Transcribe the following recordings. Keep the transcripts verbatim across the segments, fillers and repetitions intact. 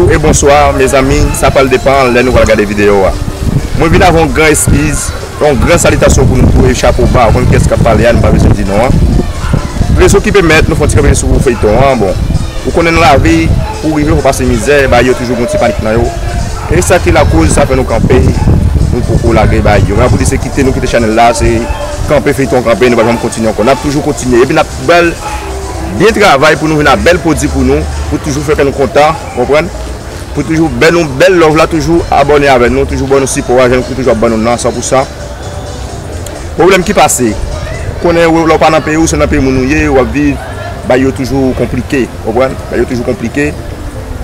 E bonswa, mezanmi, sa pral depann lè nou pral gade videyo a. Mwen vin avè yon gran eskiz, yon gran salitasyon pou nou tou, e chapo ba, ou konn kiyès k ap pale a, nou pa bezwen di non an. Rezon ki pèmèt nou fè yon ti kanpe sou feyton an, bon, ou konnen nan lavi, pou w rive, fò w pase mizè, bagay yo toujou gen yon ti panik nan yo. E sa ki lakoz, sa fè nou kanpe, nou poko lage bagay yo. Men pou di se kite nou kite chanèl la, se kanpe feyton kanpe, nou pa janm kontinye ankò. N ap toujou kontinye, epi n ap ba l byen travay pou nou vin ak bèl pwodui pou nou, pou toujou fè kè nou kontan, konprann? Pou toujou bèl nou, bèl love la, toujou abòne avè nou, toujou ban nou sipò a, jan nou toujou ap ban nou nan san pou san. Pwoblèm ki pase, konnen lè w pa nan peyi w, se nan peyi moun ou ye, w ap viv, bagay yo toujou konplike, konprann? Bagay yo toujou konplike.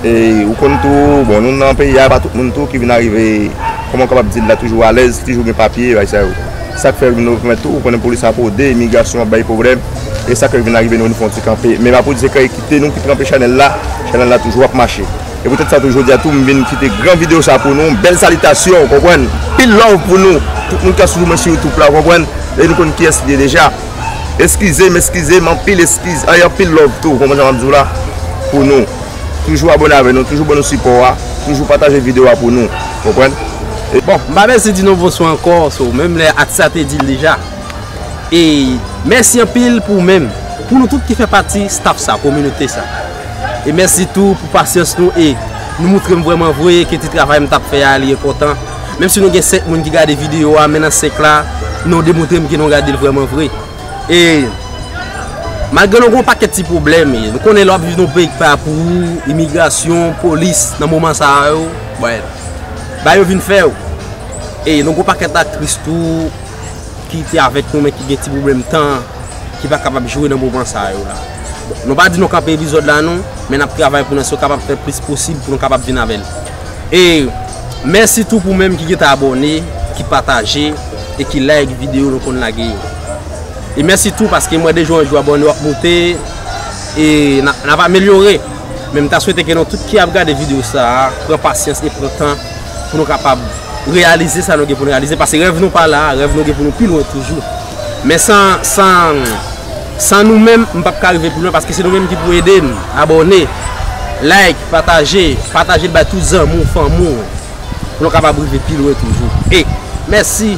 E ou konn tou, bon, nou nan peyi a, pa tout moun tou ki vin arive, kòman w kapab di l la, toujou alèz, toujou gen papye, bagay sa yo. Sa k fè nou pèmèt tou, ou konnen polis ap rode, imigrasyon ap bay pwoblèm. E sa k vin arive nou, nou fè yon ti kanpe. Men pa pou di se kanpe kite nou ki kanpe chanèl la, chanèl la toujou ap mache. E poutèt sa tou, jodi a tou, m vin kite gran videyo sa pou nou, bèl salitasyon, w konprann? Pil love pou nou, tout moun k ap swiv mwen sou YouTube la, w konprann? E nou konn kiyès li ye deja. Eskize m, eskize m, anpil eskiz, ay, anpil love tou, w konprann sa m ap di w la? Pou nou. Toujou abòne avè nou, toujou ban nou sipò a, toujou pataje videyo a pou nou, w konprann? E bon, m pa bezwen di nou bonswa ankò, so, menm lè atis la te di l deja. E mèsi anpil pou ou menm, pou nou tout ki fè pati staff sa, kominote sa. E mèsi tou pou pasyans nou e nou moutre m vrèman vre ke ti travay m t ap fè a li enpòtan. Menm si nou gen senk moun ki gade videyo a, men nan senk la, nou demontre m ke nou gade l vrèman vre. E malgre nou gen yon pakèt ti pwoblèm, e nou konnen lè w ap viv nan yon peyi ki pa pou ou, imigrasyon, polis, nan moman sa a yo, bon, bagay yo vin fè w. E nou gen yon pakèt aktris tou ki te avèk nou, men ki gen ti pwoblèm tan, ki pa kapab jwe nan moman sa yo la. Bon, nou pa di nou kanpe epizòd la non, men n ap travay pou nou, si nou kapab fè plis posib pou nou kapab vin avè l. E mèsi tou pou menm ki gentan abòne, ki pataje e ki like videyo nou konn lage yo. E mèsi tou paske m wè de jou an jou abòne yo ap monte e n ap, n ap amelyore. Men m ta swete ke nou tout ki ap gade videyo sa a, pran pasyans e pran tan pou nou kapab reyalize sa nou gen pou n reyalize, paske rèv nou pa la, rèv nou gen pou nou pi lwen toujou. Men san, san, san nou menm, m p ap ka rive pi lwen, paske se nou menm ki pou ede m, abòne, like, pataje, pataje l bay tout zanmi w, fanmi w, pou nou kapab rive pi lwen toujou. E mèsi.